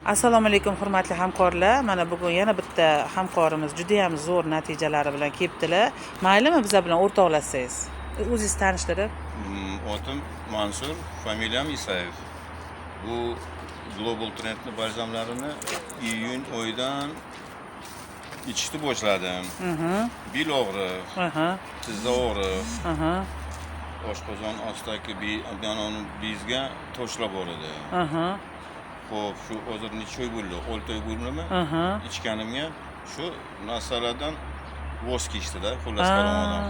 Assalomu alaykum, hurmatli hamkorlar. Mana bugun yana bitta hamkorimiz judayam zo'r natijalari bilan kelibdilar. Maylimi, bizlar bilan o'rtoqlashsangiz, o'zingizni tanishtirib. Otim Mansur, familiyam Isayev. Bu Global Trendni balzamlarini iyun oyidan ichishni boshladim. Bel og'riq, tizza og'riq, oshqozon ostidagi bezga toshlar bor edi. Xo'p, shu hozir necha oy bo'ldi? 6 oy bo'ldimi? Ichganimga shu narsalardan voz kechdi-da, xullas kalom odam.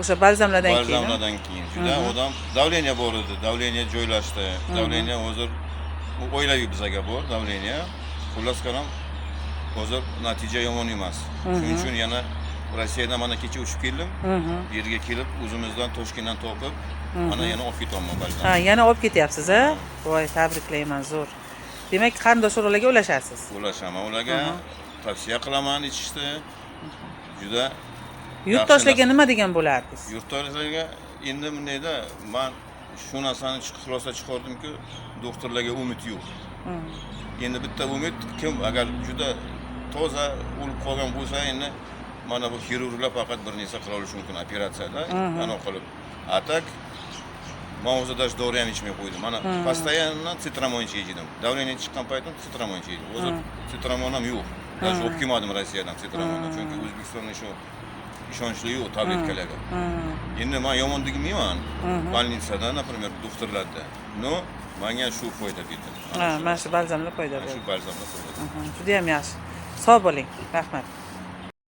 O'sha balzamlardan keyin. Balzamlardan keyin juda odam, давление bor edi, давление joylashdi. Давление hozir u oilaviy bizaga bor давление. Xullas kalom, hozir natija yomon emas. Shuning uchun yana Rossiyadan mana kecha uchib keldim. Bu yerga kelib, o'zimizdan Toshkentdan topib, mana yana olib ketyapman balzam. Ha, yana olib ketyapsiz, a? Voy, tabriklayman, zo'r. Demak, qarindosh urug'larga ulashasiz. Ulashaman ularga, tavsiya qilaman ichishni. Juda Yurtdoshlarga yaxshi. nima degan bo'lardingiz? Yurtdoshlarga endi bundayda man shu narsani xulosa chiqardimki, doktorlarga umid yo'q. Endi bitta umid, kim agar juda toza o'lib qolgan bo'lsa, endi mana bu xirurglar faqat bir narsa qila olishi mumkin operatsiyada, anaqa qilib. А так man o'zi даже dori ham ichmay qo'ydim. Mana постоянно цитрамон ichdim. Давление chiqqan paytim цитрамон ichdim. Hozir цитрамон ham yo'q. Даже olib kelmadim Rossiyadan цитрамон ni, chunki O'zbekistonda shu ishonchli yo'q tabletkalarga. Endi man yomon demayman больница da, например, doktorlarda, но manga shu foyda berdi. Ha, mana shu balzamlar foyda Mana shu berdi. Balzamlar foyda berdi. Judayam yaxshi. Sog' bo'ling, rahmat.